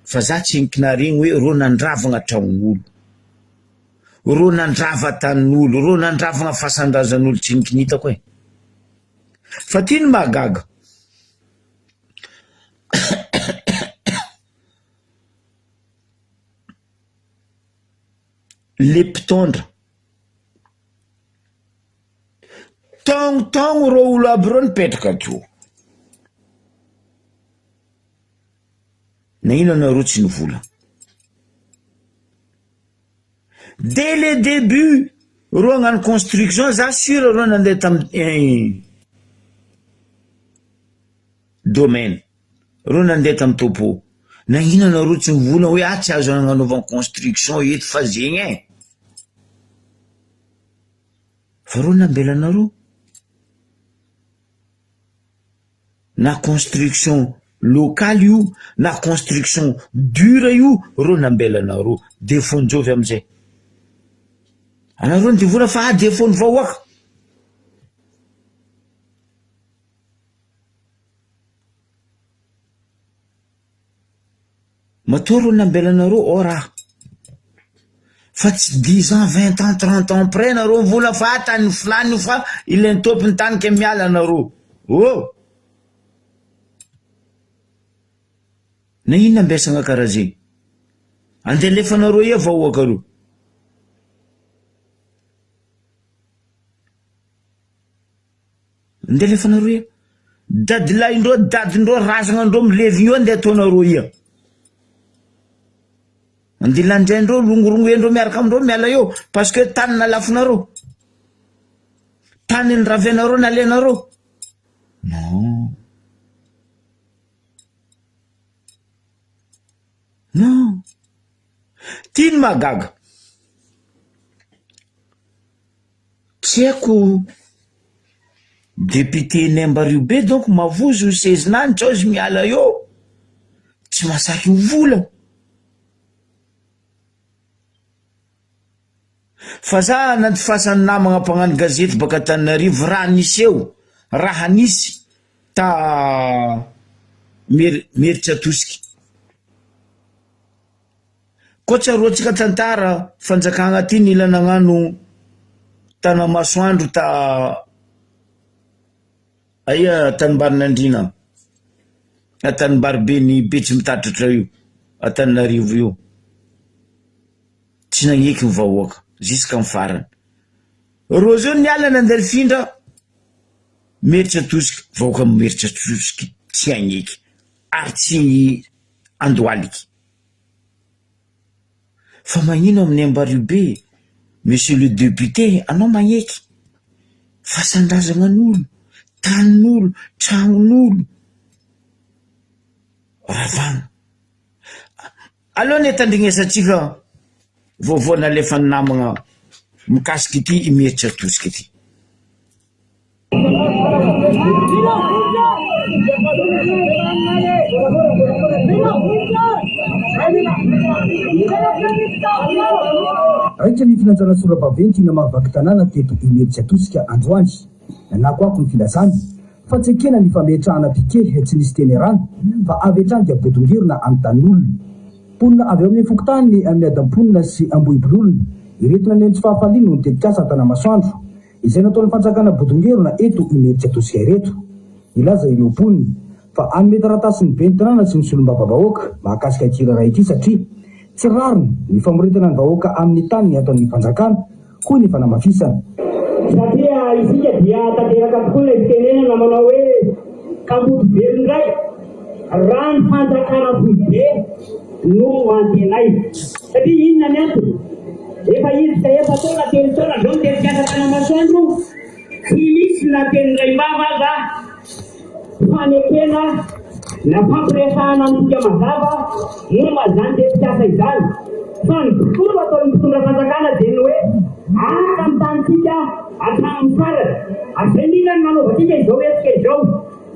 S1: Fa za tsy nikinarigny hoe rô nandravagna tragnon'olo, rô nandrava tanin'olo, rô nandravagna fasan-drazan'olo tsy nikinitako e! Fa ty no mahagaga, le mpitondra, taogno taogno rô olo aby rô nipetraka teo. Nagnino anareo tsy nivola? Dès le début reo hagnano construction za sur reo nandeha tam domaine, reo nandeha tam topo, nagnino anareo tsy nivola hoe ah tsy azo agnanaovana construction eto fa zegny e! Fa reo nambelanareo. Na construction locale io na construction dure io reo nambelanareo defaut njovy amizay anareo nivola fa defaut ny vahoaka. Matoa reo nambelanareo ao raha fa tsy dix ans vingt ans trente ans après nareo mivola fa tany filany io fa ilainy tompony tany ke miala nareo oh! Na inona ambesagna karaha zegny andeha alefanareo ia vahoaka reo. Ndeha alefanareo ia. Dadilahin-dreo, dadin-dreo, razagnan-dreo milevigna eo ndeha ataonareo ia. Andeha lanjain-dreo, longorongoen-dreo miaraka amindreo miala eo parce que tany nalafonareo. Tany niravenareo nalainareo. Non. Non. Ty ny mahagaga. Tsy haiko député Nembario be donc mavozo ny sezinany sao izy miala eo tsy mahasaky mivola. Fa za nandifasan'ny namagna mpagnano gazety baka Antananarivo raha niseho, raha nisy ta Meri- Meritriatosiky. Koa tsaroantsika tantara fanjakagna ty nila nagnano Tanamasoandro ta aia Tanimbarinandriana, Tanimbaribe ny Betsimitatatra io, Antananarivo io. Tsy nagneky ny vahoaka jusqu'à farany. Reo zao niala nandeha nifindra Meritriatosiky, vahoaka Meritriatosiky tsy hagneky ary tsy andohaliky. Fa magnino amin'ny Ambariobe monsieur le député anao magneky fasan-drazanan'olo, tanin'olo, tragnon'olo ravana. Aleo anie tandrignesantsika vaovao nalefan'ny namagna mikasika ity Imeritsiatosika ity.
S2: Raikitra ny filanjana sora-baventy namahavaky tanàna teto Imeritsiatosika androany. Nanakoako ny filazana fa tsy ekena ny fametrahana piquet tsy nisy teny erana fa avy hatrany dia bodongerona amin'ny tanin'olona. Mponina avy ao amin'ny fokontany Miadamponina sy Ambohibololona ireto naneho ny tsy fahafaliany noho ny tetikasa Antanamasoandro. Izay nataon'ny fanjakana bodongerona eto Imerintsiatosika ireto. Nilaza ireo mponina fa hanome taratasy ny ben'ny tanàna sy ny solombavambahoaka mahakasika ity raharaha ity satria tsy rariny ny famoretana ny vahoaka amin'ny taniny ataon'ny fanjakana, hoy ny fanamafisana.
S3: Satria isika dia tanteraka tokoa ilay fitenenana manao hoe kamboty velon-dray raha ny fanjakana foibe no antenaina. Satria inona ny antony? Efa hiditra efa-taona, telo taona izao ny tetikasa Tanamasoandro, tsy misy na teny iraim-bava aza fanekena na fampiresahana amintsika mazava momba izany tetikasa izany. Fa ny fomba ataon'ny mpitondra fanjakana dia ny hoe haka ny tanintsika hatramin'ny farany. Ary izay indrindra no nanaovantsika izao hetsika izao.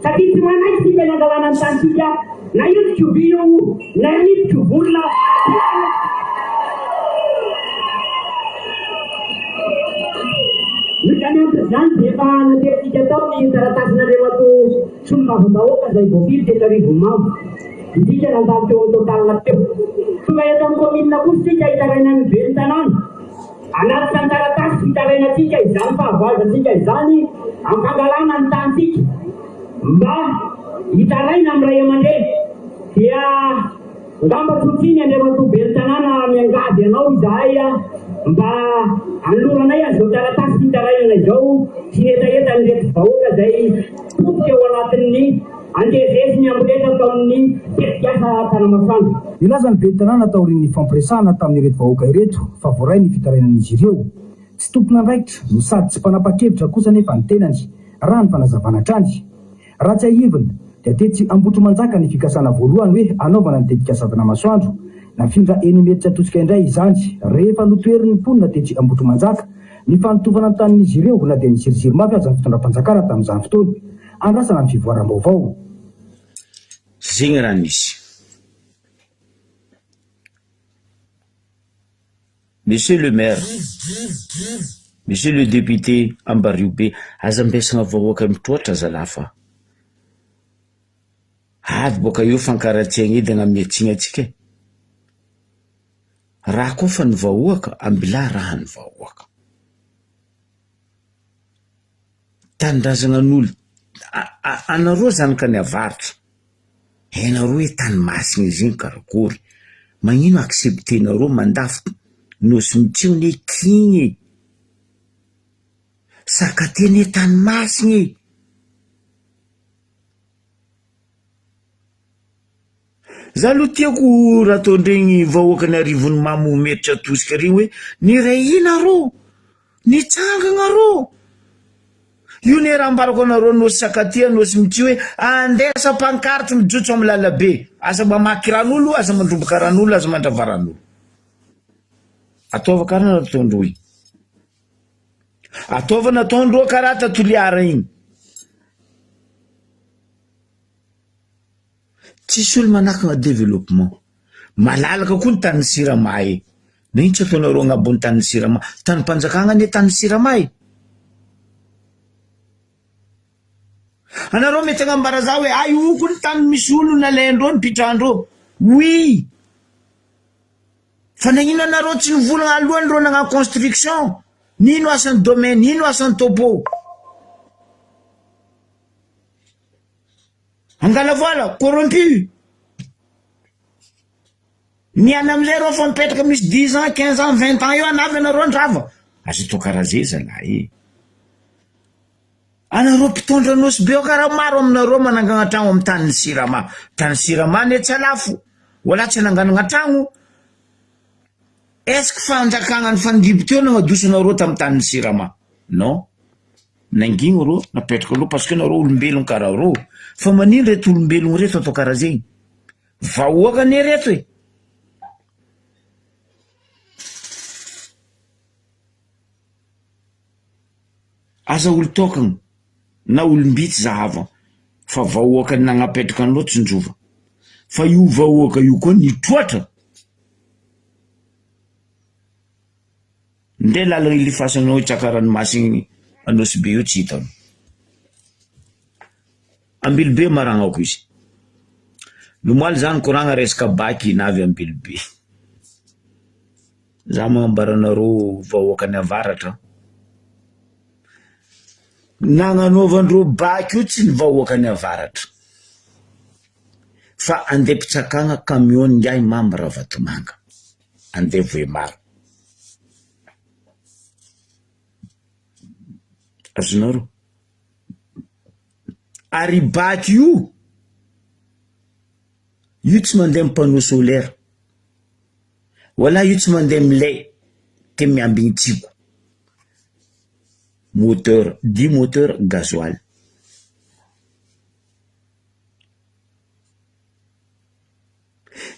S3: Satria tsy manaiky tsika ny angalana ny tanintsika na io tsy koby io na io tsy vorona Noho izany antony izany dia efa naterintsika tao ny taratasin'Andriamatoa Solombavambahoaka izay voafidy teto Arivonimamo. Isika nandalo teo amin'ny Total teo. Tonga eto amin'ny kaominina kosa isika hitarainan'ny ben'ny tanàna. Hanatitra ny taratasy fitarainantsika izany fahavoazantsika izany ampangalana ny tanintsika mba hitaraina amin'ny ray aman-dreny dia ngamba tsy ho tsiny Andriamatoa Ben'ny tanàna miangavy anao izahay mba hanoloranay an'izao taratasy fitarainana izao sy ny hetahetan'ireto vahoaka izay potika ao anatin'ny Andevezy ny amboletra ataon'ny tetikasa Tanamasoandro.
S2: Nilaza ny ben'ny tanàna taorian'ny nifampiresahana tamin'ireto vahoaka ireto fa voaray ny fitarainan'izy ireo. Tsy tompon'andraikitra no sady tsy mpanapa-kevitra kosa anefa ny tenany, raha ny fanazavana hatrany. Raha tsiahivina dia tetsy Ambohitrimanjaka ny fikasana voalohany hoe hanaovana ny tetikasa Tanamasoandro. Nafindra eny Imerintsiatosika indray izany rehefa notoherin'ny mponina tetsy Ambohitrimanjaka ny fanotofana ny tanin'izy ireo na dia niziriziry mafy aza ny fitondram-panjakana tamin'izany fotoana. Andrasana ny fivoaram-baovao.
S1: Zegny raha nisy. Monsieur le maire, monsieur le député Ambariobe, aza ambesagna vahoaka mitroatra zalahy fa avy boaka eo fankaratsiagna edy agnamiatsina antsika e. Raha koa fa ny vahoaka, ambilà raha ny vahoaka. Tanindrazana an'olo anareo zanaka ny avaratra hainareo hoe tany masina izy iny karakory magnino accepter-nareo mandafo nosy mitsio anie kigny e, sakate anie tany masina e. Za aloha tiako raha ataondregny vahoakan'Arivonimamo Imerintsiatosika regny hoe niray hina rô, nitsangagna rô, io ne raha ambarako anareo Nosy Sakatia, Nosy Mitsio hoe andesa pancarte mijotso amy lalabe, aza mamaky ran'olo, aza mandroboka ran'olo, aza mandrava ran'olo. Ataova karaha nataondreo igny. Ataova nataondreo karaha ta Toliara igny. Tsisy olo manakana développement. Malalaka koa ny tanin'ny Sirama e. Nagnino tsy ataonareo agnabon'ny tanin'ny sirama? Tanim-panjakagna anie tanin'ny sirama e! Anareo mety agnambara za hoe ay io ko ny tany misy olo nalaindreo nipitrahandreo. Oui! Fa nagnino anareo tsy nivolagna alohan'ireo nagnano construction? Nino asan'ny domaine, ino asan'ny topo? Angala vola, corrompu. Niala amizay reo fa mipetraka misy dix ans, quinze ans, vingt ans eo anavy anareo andrava. Aza atao karaha zay zalahy e. Anareo mpitondra Nosy be ao karaha maro aminareo manangana tragno amy tanin'ny sirama. Tany sirama anie tsy alafo. Wala tsy ananganana tragno. Est ce que fanjakana nifandimby teo nagnadoso anareo tamy tanin'ny sirama? Non. Nangigny reo napetraka aloha parce que nareo olombelogno karaha reo. Fa manino reto olombelogno reto atao karaha zegny? Vahoaka anie reto e! Aza olo tokagna na olom-bitsy zahava fa vahoaka nagnapetraka anao tsinjova fa io vahoaka io koa nitroatra ndre lalagna ilifasanao hitsaka ranomasigny Anosibe io tsy hitanao. Ambilobe maragnako izy. Nomaly za nikoragna resaka bac navy Ambilobe. Za magnambara anareo vahoakan'ny avaratra nagnanaovandreo bac io tsy ny vahoakan'ny avaratra fa andeha mpitsakagna camion ingahy Mamy Ravatomanga andeha Vohemar. Azonareo? Ary bac io, io tsy mandeha am panneau solaire, wala io tsy mandeha am lay te miambigny tsiko, moteur, dix moteur gasoil.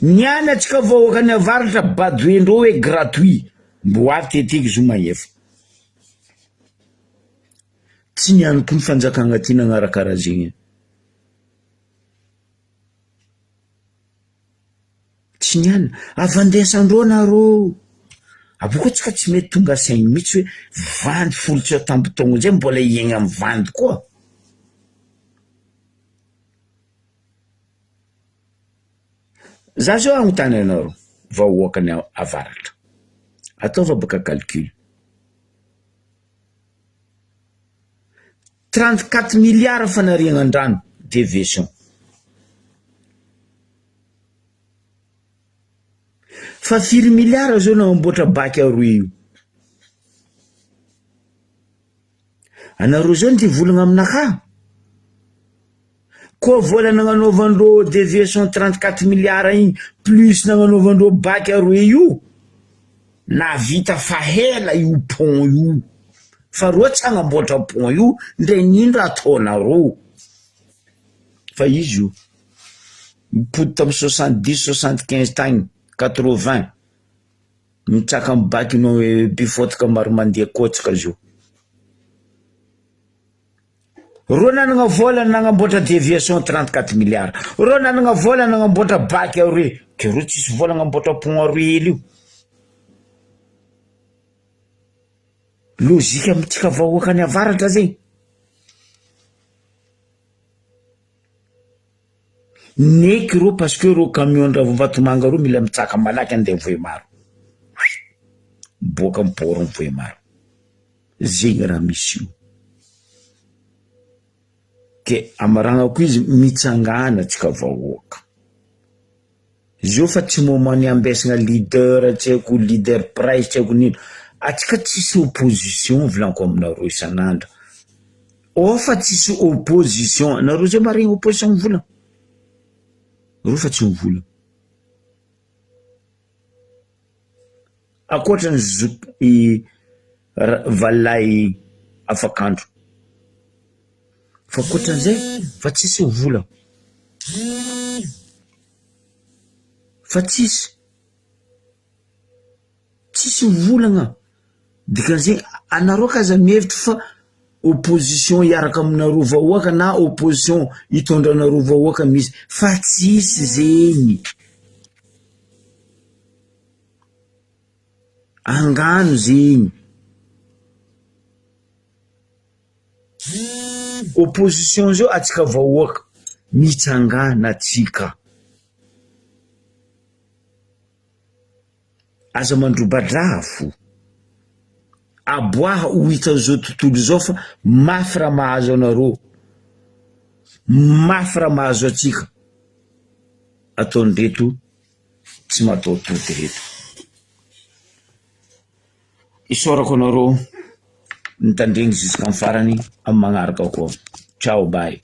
S1: Niany atsika vahoakan'ny avaratra badoendreo hoe gratuit, mbo avy tetiky zo mahefa. Tsy niany koa ny fanjakagna ty nagnarakarah zegny. Tsy niany, avandesandreo nareo, abôkeo tsika tsy mety tonga saigny mitsy hoe vandy folo tsy atamby taogno zay mbola hiaigna amy vandy koa. Za zao agnontany anareo vahoakan'ny avaratra, ataova baka calcul. 34 milliards fanariagna an-drano deviation. Fa firy milliards zao nagnamboatra bac aroy io? Anareo zao ndeha hivolagna aminakahy? Koa vola nagnanaovandreo deviation 34 milliards igny plus nagnanaovandreo bac aroe io, nahavita fahela io pont io, fa reo tsy hagnamboatra pont io ndre n'ino raha ataonareo, fa izy io mipody tamy 70 75 tagny 80 mitsaka amy bac nao bifôtaka maro mandeha kôtsaka zio. Reo nanagna vola nagnamboatra deviation 34 milliards, reo nanagna vola nagnamboatra bac aroe, ke reo tsisy vola agnamboatra pont aroe hely io. Logique amintsika vahoaka any avaratra zegny. Neky reo parce que reo camion Ravovatomanga reo mila mitsaka malaky andeha Vohemar. Miboaka am port ny Vohemar. Zegny raha misy io. Ke amaragnako izy mitsangana tsika vahoaka. Zio fa tsy moment ny ambesagna leader tsy haiko leader price tsy haiko n'ino. Atsika tsisy opposition volaniko aminareo isan'andro. Ao fa tsisy opposition, nareo zay maharegny opposition mivolagna? Reo fa tsy mivolagna. Ankoatra ny zoky valilahy afakandro. Fa ankoatran'izay fa tsisy vola. Fa tsisy. Tsisy volagna. Dikan'izay anareo k'aza mihevitry fa opposition hiaraka aminareo vahoaka na opposition hitondra anareo vahoaka misy fa tsisy zegny. Angano zegny. Opposition zao atsika vahoaka mitsangana atsika. Aza mandroba-draha fo. Aboaha ho hitan'izao tontolo izao fa mafy raha mahazo anareo. Mafy raha mahazo antsika. Ataon'ireto tsy mataho-tody ireto. Isaorako anareo nitandregny jusqu'amin'ny farany amin'ny magnaraka koa. Ciao bye.